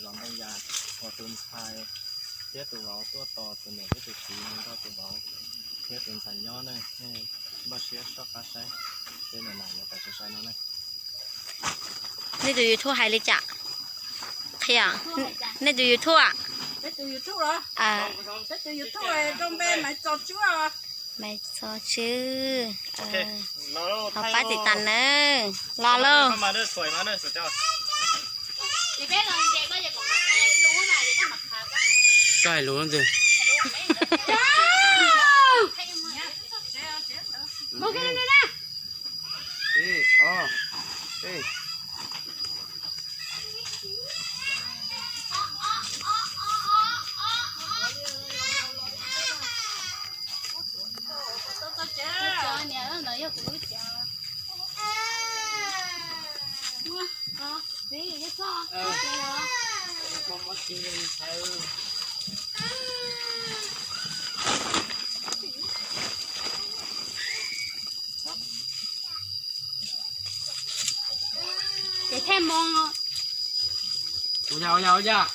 Zov ntoo yas uas tus ntxhais thiab tus vauv tuaj tos tus niam thiab tus txiv mus nrog tus vauv thiab tus ntxhais nyob ne, nej npaj siab soj qab saib, peb nim no yuav tawm sai sai no ne. Nej tus YouTube hais li cas? Qhia, nej tus YouTube a? Peb tus YouTube los? Peb tus YouTube rau npe Maiv Txos Tswb. Maiv Txos Tswb. Ho pab tiv tas nawb, los lauj. Koj hais lus ntag. Ces thiaj mus. Ua yog, ua yog, ua yog.